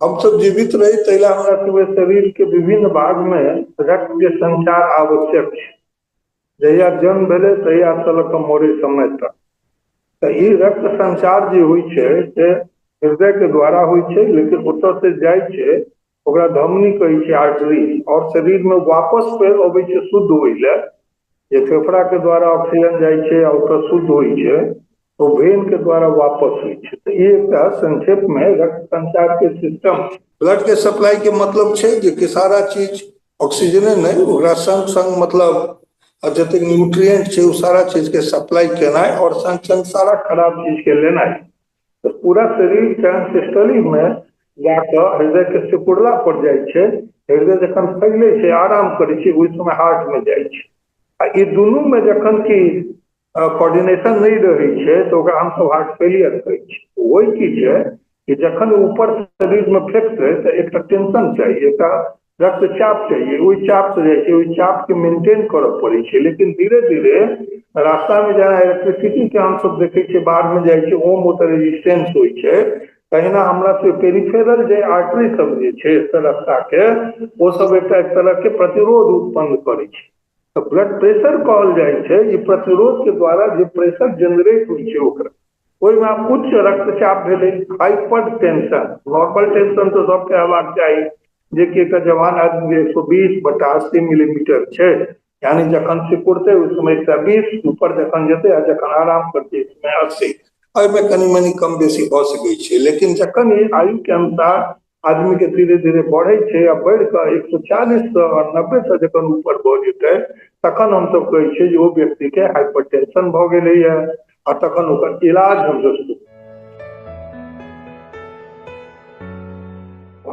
हमसब जीवित रही ताहि लए हमरा सबके शरीर के विभिन्न भाग में रक्त के संचार आवश्यक छै। जहिया जन्म भेलै तहिया से लऽ कऽ मरे समय तक तऽ ई रक्त संचार जे होइ छै से हृदय के द्वारा होइ छै, लेकिन ओतऽ से जाइ छै ओकरा धमनी कहै छै, आर्टरी, और शरीर में वापस फेर अबै छै शुद्ध होइ लए, जे फेफड़ा के द्वारा ऑक्सीजन जाइ छै आ ओतऽ शुद्ध होइ छै, तो when के द्वारा वापस होइ छै। तऽ ई एकटा संक्षेप में रक्त संचार के सिस्टम। ब्लड के सप्लाई के मतलब छै जे कि सारा चीज ऑक्सीजने नहि, ओकरा संग संग मतलब जतेक न्यूट्रिएंट छै ओ सारा चीज के सप्लाई केनाइ और संग संग सारा खराब चीज के लेनाइ। तऽ पूरा शरीर ट्रांसिस्टोली में जाकऽ हृदय के सिकुड़ला पर जाइ छै। हृदय जखन फैलै छै, आराम करै छै, ओहि समय हार्ट में जाइ छै। आ ई दुनू में जखन कि कोऑर्डिनेशन नहि रहै छै तऽ ओकरा हमसब हार्ट फेलियर कहै छी। ओहि की छै कि जखन ऊपर शरीर में फेकतै तऽ एकटा टेंशन चाही, एकटा रक्तचाप चाहिए, ओहि चाप से जाइ छै, ओहि चाप के मेंटेन करऽ पड़ै छै। लेकिन धीरे धीरे रास्ता में जेना इलेक्ट्रिसिटी के हमसब देखै छियै बाहर में जाइ छै, ओम ओतऽ रेजिस्टेंस होइ छै, तहिना हमरा सबके पेरिफेरल जे आर्टरी सब जे छै रास्ता के, ओ सब एकटा एक तरह के प्रतिरोध उत्पन्न करै छै। तऽ ब्लड प्रेशर कहल जाइ छै ई प्रतिरोध के द्वारा जे प्रेशर जनरेट होइ छै ओकरा। ओहिमे आब उच्च रक्तचाप भेलै, हाइपर टेंशन। नॉर्मल टेंशन तऽ सबके हेबाक चाही, जे कि एकटा जवान आदमी 120/80 मिलीमीटर छै, यानी जखन सिकुड़तै ओहि समय 120, ऊपर जखन जेतै आ जखन आराम करतै ओहि समय 80। एहिमे कनि मनि कम बेसी भऽ सकै छै। लेकिन जखन ई आयु के अनुसार आदमी के धीरे धीरे बढ़ै छै आ बढ़ि कऽ 140 से 90 से जखन ऊपर भऽ जेतै तखन हमसब कहै छियै जे ओ व्यक्ति के हाइपर टेंशन भऽ गेलैया आ तखन ओकर इलाज हमसब शुरू।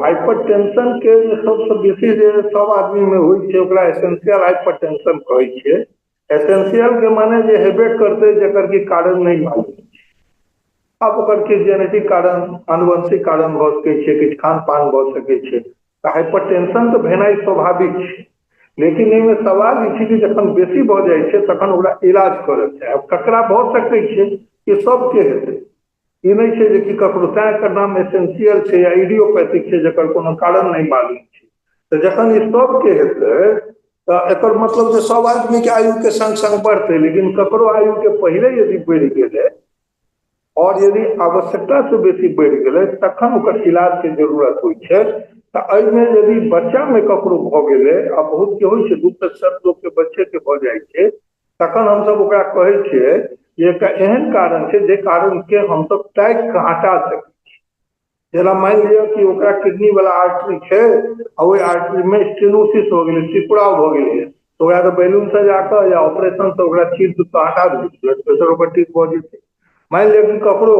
हाइपर टेंशन के सबसँ बेसी जे सब आदमी में होइ छै ओकरा एसेंशियल हाइपर टेंशन कहै छियै। एसेंशियल के माने जे हेबे करतै, जकर कि कारण नहि मालूम छै। आब ओकर किछु जेनेटिक कारण, आनुवंशिक कारण भऽ सकै छै, किछु खान पान भऽ सकै छै। तऽ हाइपर टेंशन तऽ भेनाइ स्वाभाविक छै, लेकिन एहिमे सवाल ई छै कि जखन बेसी भऽ जाइ छै तखन ओकरा इलाज करऽ चाही। आब ककरा भऽ सकै छै कि सबके हेतै, ई नहि छै जे कि ककरो, तैं एकर नाम एसेंशियल छै या इडियोपैथिक छै, जकर कोनो कारण नहि मालूम छै। तऽ जखन ई सबके हेतै तऽ एकर मतलब जे सब आदमी के आयु के संग संग बढ़तै, लेकिन ककरो आयु के पहिले यदि बढ़ि गेलै और यदि आवश्यकता से बेसी बढ़ि गेलै तखन ओकर इलाज के जरूरत होइ छै। तऽ एहिमे यदि बच्चा में ककरो भऽ गेलै, आ बहुत के होइ छै, 2% लोक के बच्चे के भऽ जाइ छै, तखन हमसब ओकरा कहै छियै जे एकटा एहन कारण छै जे कारण के हमसब ताकि कऽ हटा सकै छी। जेना मानि लिअ कि ओकरा किडनी वाला आर्टरी छै आ ओहि आर्टरी में स्टेनोसिस हो गेलै, सिकुड़ाव भऽ गेलै, तऽ ओकरा तऽ बैलून से जाकऽ या ऑपरेशन से ओकरा चीर कऽ हटा देबै, ब्लड प्रेशर ओकर ठीक भऽ जेतै। मानि लिअ कि ककरो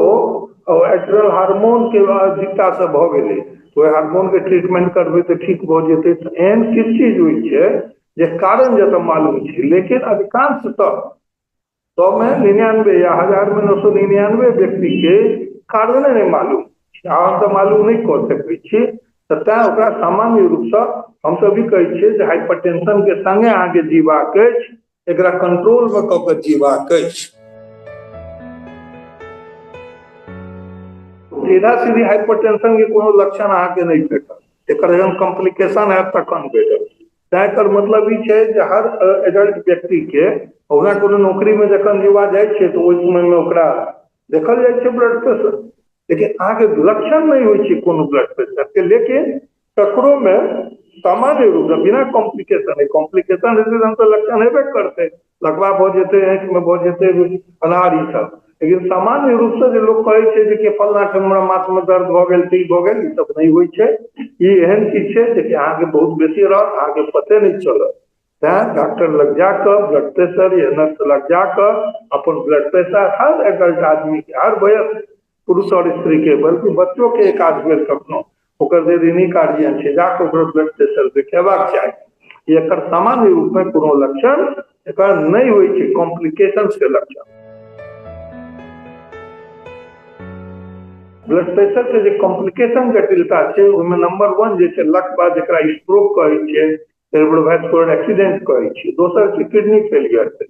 एड्रिनल हार्मोन के अधिकता से भऽ गेलै, तऽ ओहि हार्मोन के ट्रीटमेंट करबै तऽ ठीक भऽ जेतै। तऽ एहन किछु चीज होइ छै जे कारण जतऽ मालूम छै, लेकिन अधिकांशतः 100 में 99 या 1000 में 999 व्यक्ति के कारणे नहि मालूम छै, आ हमसब मालूम नहि कऽ सकै छी। तऽ तैं ओकरा सामान्य रूपसँ हमसब ई कहै छियै जे हाइपर टेंशन के संगे अहाँके जीबाक अछि, एकरा कंट्रोल में कऽ के जीबाक अछि। सीधा सीधी हाइपर टेंशन के कोनो लक्षण अहाँके नहि भेटत, एकर जखन कॉम्प्लिकेशन हैत तखन भेटत। तैं एकर मतलब ई छै जे हर एडल्ट व्यक्ति के ओना कोनो नौकरी में जखन युवा जाइ छै तऽ ओहि समय में ओकरा देखल जाइ छै ब्लड प्रेशर, लेकिन अहाँके लक्षण नहि होइ छै कोनो ब्लड प्रेशर के, लेकिन ककरो में सामान्य रूपसँ बिना कॉम्प्लिकेशन, कॉम्प्लिकेशन हेतै तहन तऽ लक्षण हेबे करतै, लकवा भऽ जेतै, आँखिमे भऽ जेतै अनार ई सब, लेकिन सामान्य रूपसँ जे लोक कहै छै जे कि फल्लाँ ठाम हमरा माथमे दर्द भऽ गेल तऽ ई भऽ गेल, ई सब नहि होइ छै। ई एहन चीज छै जे कि अहाँके बहुत बेसी रहत, अहाँके पते नहि चलत। तैं डॉक्टर लग जाकऽ ब्लड प्रेशर या नर्स लग जाकऽ अपन ब्लड प्रेशर हर एडल्ट आदमीके, हर वयस्क पुरुष और स्त्री के, बल्कि बच्चो के एक आध बेर कखनो ओकर यदि नहि गार्जियन छै जाकऽ ओकर ब्लड प्रेशर देखेबाक चाही। एकर सामान्य रूप में कोनो लक्षण एकर नहि होइ छै, कॉम्प्लिकेशन के लक्षण। ब्लड प्रेशर के जे कॉम्प्लिकेशन जटिलता छै ओहिमे नंबर 1 जे छै लकवा, जकरा स्ट्रोक कहै छियै, सेरेब्रोवैस्कुलर एक्सीडेंट कहै छियै। दोसर छै किडनी फेलियर छै,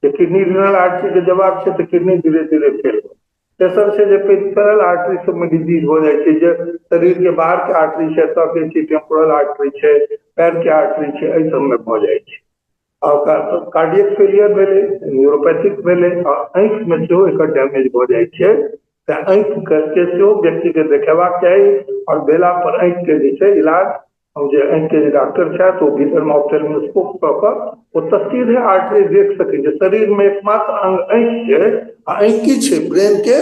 जे किडनी रिनल आर्टरी के जवाब छै तऽ किडनी धीरे धीरे फेल हो। तेसर छै जे पेरिफेरल आर्टरी सबमे डिजीज हो जाइ छै, जे शरीर के बाहर के आर्टरी छै, एतऽ के छै टेम्पोरल आर्टरी छै, पैर के आर्टरी छै, एहि सबमे भऽ जाइ छै। आ कार्डियक फेलियर भेलै, न्यूरोपैथिक भेलै, आ आँखिमे सेहो एकर डैमेज भऽ जाइ छै। तऽ आँखि के सेहो व्यक्तिके देखेबाक चाही, आओर भेला पर आँखिके जे छै इलाज, जे आँखिके जे डॉक्टर छथि ओ भीतरमे ऑप्थेल्मोस्कोप कऽ कऽ ओतऽ सीधे आर्टरी देख सकै छै। शरीरमे एकमात्र अंग आँखि छै, आ आँखि की छै, ब्रेन के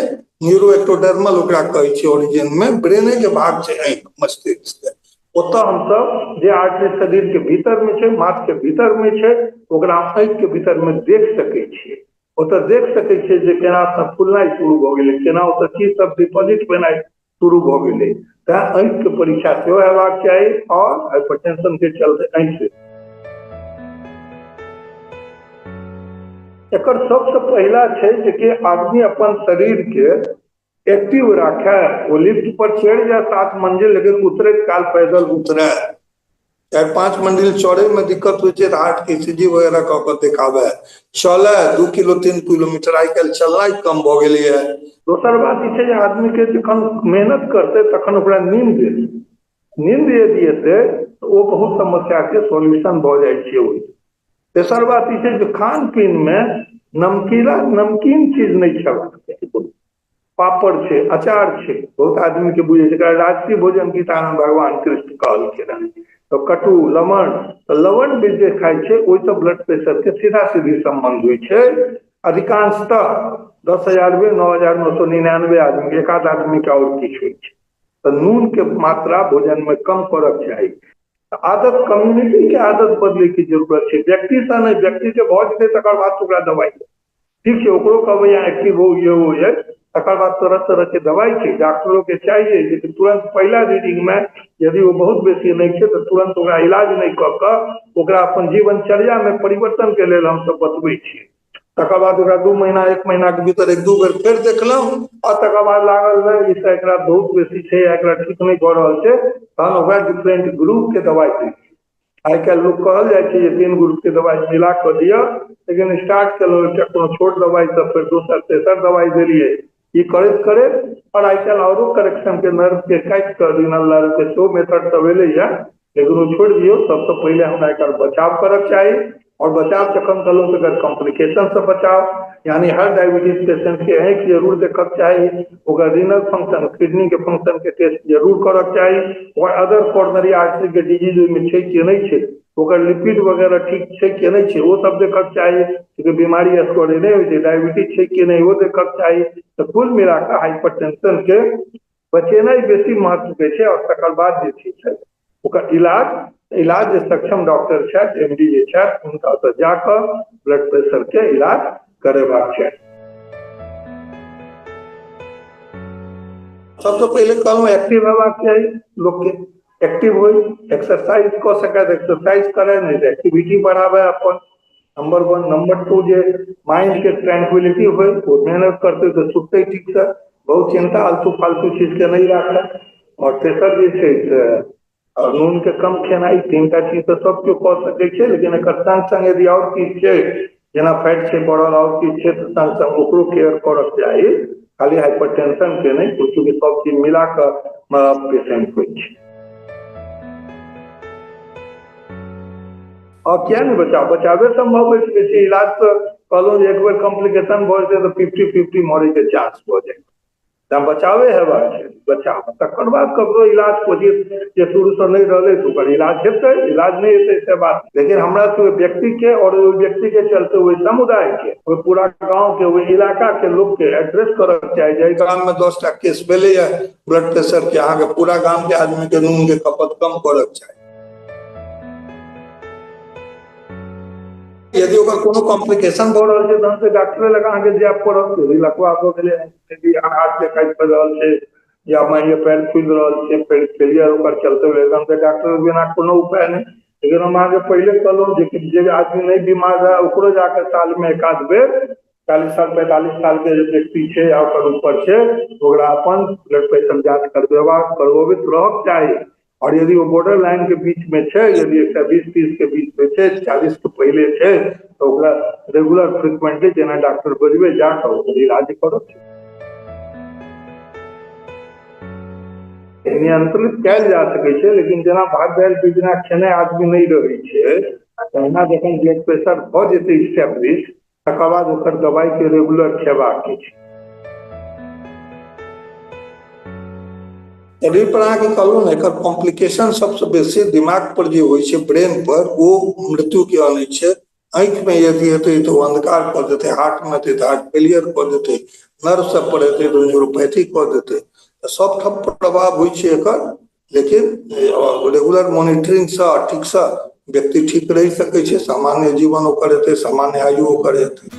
न्यूरोएक्टोडर्मल ओकरा कहै छै, ओरिजिन मे ब्रेने के भाग छै आँखि, मस्तिष्क के। ओतऽ हमसब जे आर्टरी शरीर के भीतर मे छै, माथ के भीतर मे छै, ओकरा आँखि के भीतर मे देख सकै छियै। ओतऽ देख सकै छियै जे केना फुलनाइ शुरू भऽ गेलै, केना ओतऽ चीज सब डिपोजिट भेनाइ शुरू भऽ गेलै। तैं आँखि के परीक्षा सेहो हेबाक चाही, और हाइपरटेंशन के चलते आँखि। एकर सबसँ पहिला छै जे कि आदमी अपन शरीर के एक्टिव राखे, ओ लिफ्ट पर चढ़ि जाए 7 मंजिल, लेकिन उतरैत काल पैदल उतरे। 4-5 मंजिल चढ़े में दिक्कत होइ छै तऽ हार्ट के ईसीजी वगैरह कऽ कऽ देखाबै। चले 2 किलो 3 किलोमीटर, आइ काल्हि चलनाइ कम भऽ गेलैए। दोसर बात ई छै जे आदमी के जखन मेहनत करतै तखन ओकरा नींद एतै, नींद यदि एतै तऽ ओ बहुत समस्या के सॉल्यूशन भऽ जाइ छै ओहि। तेसर बात ई छै जे खान पीन मे नमकीला नमकीन चीज नहि खेबाक चाही। पापड़ छै, अचार छै, बहुत आदमी के बुझै छै राजसी भोजन गीता मे भगवान कृष्ण कहलखिन हेँ। तऽ कटु लवण, तऽ लवण भी जे खाइ छै ओहिसँ ब्लड प्रेशर के सीधा सीधी सम्बन्ध होइ छै। अधिकांशतः 10,000 में 9,999 आदमी, एक आध आदमी के और किछु होइ छै। तऽ नून के मात्रा भोजन में कम करक चाही। आदत, कम्युनिटी के आदत बदले के जरूरत छै, व्यक्ति से नहि। व्यक्ति के भऽ जेतै तकर बाद ओकरा दवाइ ठीक छै, ओकरो कहबै यहाँ एक्टिव हो, ये हो, ये, तकर बाद तरह तरह के दवाइ छै। डॉक्टरों के चाहिए जे तुरंत पहिला रीडिंग में यदि वो बहुत बेसी नहि छै तऽ तुरंत ओकरा इलाज नहि कऽ कऽ ओकरा अपन जीवनचर्या में परिवर्तन के लेल हमसब बतबै छियै। तकर बाद ओकरा 2 महीना 1 महीना के भीतर 1-2 बेर फेर देखलहुँ, और तकर बाद लागल नहि ई एकरा बहुत बेसी छै या एकरा ठीक नहि भऽ रहल छै, तहन ओकरा डिफरेंट ग्रुप के दवाइ दै छियै। आइ काल्हि लोक कहल जाइ छै जे 3 ग्रुप के दवाइ मिला कऽ दिअ, लेकिन स्टार्ट केलहुँ एकटा कोनो छोट दवाइ तऽ फेर दोसर तेसर दवाइ देलियै, ई करैत करैत। और आइ काल्हि औरो करेक्शन के नर्व के काटि कऽ रिनल नर्व के सेहो मेथड सब एलैया, लेकिन ओ छोड़ि दियौ। सबसँ पहिले हमरा एकर बचाव करक चाही, और बचाव जखन कहलहुँ तऽ एकर कॉम्प्लिकेशन से बचाव, यानी हर डायबिटीज पेशेंट के आँखि जरूर देखक चाही, ओकर रिनल फंक्शन, किडनी के फंक्शन के टेस्ट जरूर करक चाही, ओकर अदर कोरोनरी आर्टरी के डिजीज ओहिमे छै कि नहि छै, ओकर लिपिड वगैरह ठीक छै कि नहि छै, ओ सब देखक चाही, कि बीमारी असगरे नहि होइ छै, डायबिटीज छै कि नहि ओ देखक चाही। तऽ कुल मिलाकऽ हाइपरटेंशन के बचेनाइ बेसी महत्व के छै, और तकर बाद जे छै से ओकर इलाज जे सक्षम डॉक्टर छथि, एमडी जे छथि, हुनका ओतऽ जाकऽ ब्लड प्रेशर के इलाज करेबाक चाही। सबसँ पहिले कहलहुँ एक्टिव हेबाक चाही लोकके, एक्टिव होइ, एक्सरसाइज कऽ सकै तऽ एक्सरसाइज करै, नहि तऽ एक्टिविटी बढ़ाबै अपन, नंबर 1। नंबर 2 जे माइंड के ट्रैंक्विलिटी होइ, ओ मेहनत करतै तऽ सुततै ठीकसँ, बहुत चिंता आलतू फालतू चीज के नहि राखै। और तेसर जे छै से नून के कम खेनाइ। 3टा चीज तऽ सब केओ कऽ सकै छै, लेकिन एकर संग संग यदि आओर चीज छै, जेना फैट छै बढ़ल, आओर चीज छै, तऽ संग संग ओकरो केयर करक चाही, खाली हाइपरटेंशन के नहि, चूँकि सब चीज मिला कऽ पेशेंट होइ छै। और किया नहि बचाव, बचावे सम्भव अछि बेसी। इलाज तऽ कहलहुँ जे एक बेर कॉम्प्लिकेशन भऽ जेतै तऽ 50-50 मरैके चांस भऽ जाइ, तऽ बचावे हेबाक छै, बचाव। तकर बाद ककरो इलाज कोशिश जे शुरूसँ नहि रहलै तऽ ओकर इलाज हेतै, इलाज नहि हेतै से बात। लेकिन हमरा सबके व्यक्ति के और ओहि व्यक्ति के चलते ओहि समुदाय के, ओहि पूरा गाँव के, ओहि इलाका के लोक के एड्रेस करक चाही। जाहि गाम में 10टा केस भेलैया ब्लड प्रेशर के, अहाँके पूरा गाम के आदमी के नून के खपत कम करक चाही। यदि ओकर कोनो कॉम्प्लिकेशन भऽ रहल छै तहन तऽ डॉक्टरे लग अहाँके जाय पड़त। यदि लकवा भऽ गेलै, यदि हाथ के काटि पड़ि रहल छै, या मानि लिअ पैर फूलि रहल छै, पैर फेलियर ओकर चलते भेलै, तहन तऽ डॉक्टर बिना कोनो उपाय नहि। लेकिन हम अहाँके पहिले कहलहुँ जे कि जे आदमी नहि बीमार रहए ओकरो जाकऽ सालमे 1 आध बेर 40 साल 45 साल के जे व्यक्ति छै या ओकर ऊपर छै, ओकरा अपन ब्लड प्रेशर जाँच करबैत रहक चाही। और यदि वो बॉर्डर लाइन के बीच में छै, यदि 120-30 के बीच में छै, 40 के पहले छै, तो ओकरा रेगुलर फ्रिक्वेंटली जेना डॉक्टर बजबे जाकऽ ओकर इलाज करत। नियंत्रित कयल जा सकै छै, लेकिन जेना भात दालि बिना खेने आदमी नहि रहै छै, तहिना जखन ब्लड प्रेशर भऽ जेतै स्टेब्लिश, तकर बाद ओकर दवाई के रेगुलर खेबाक छै। शरीर पर अहाँके कहलहुँ ने, एकर कॉम्प्लिकेशन सबसँ बेसी दिमाग पर जे होइ छै, ब्रेन पर, ओ मृत्यु के अनै छै। आँखिमे यदि हेतै तऽ ओ अंधकार कऽ देतै, हार्टमे हेतै तऽ हार्ट फेलियर कऽ देतै, नर्व सब पर हेतै तऽ न्यूरोपैथी कऽ देतै। तऽ सब ठाम प्रभाव होइ छै एकर, लेकिन रेगुलर मोनिटरिंगसँ ठीकसँ व्यक्ति ठीक रहि सकै छै, सामान्य जीवन ओकर हेतै, सामान्य आयु ओकर हेतै।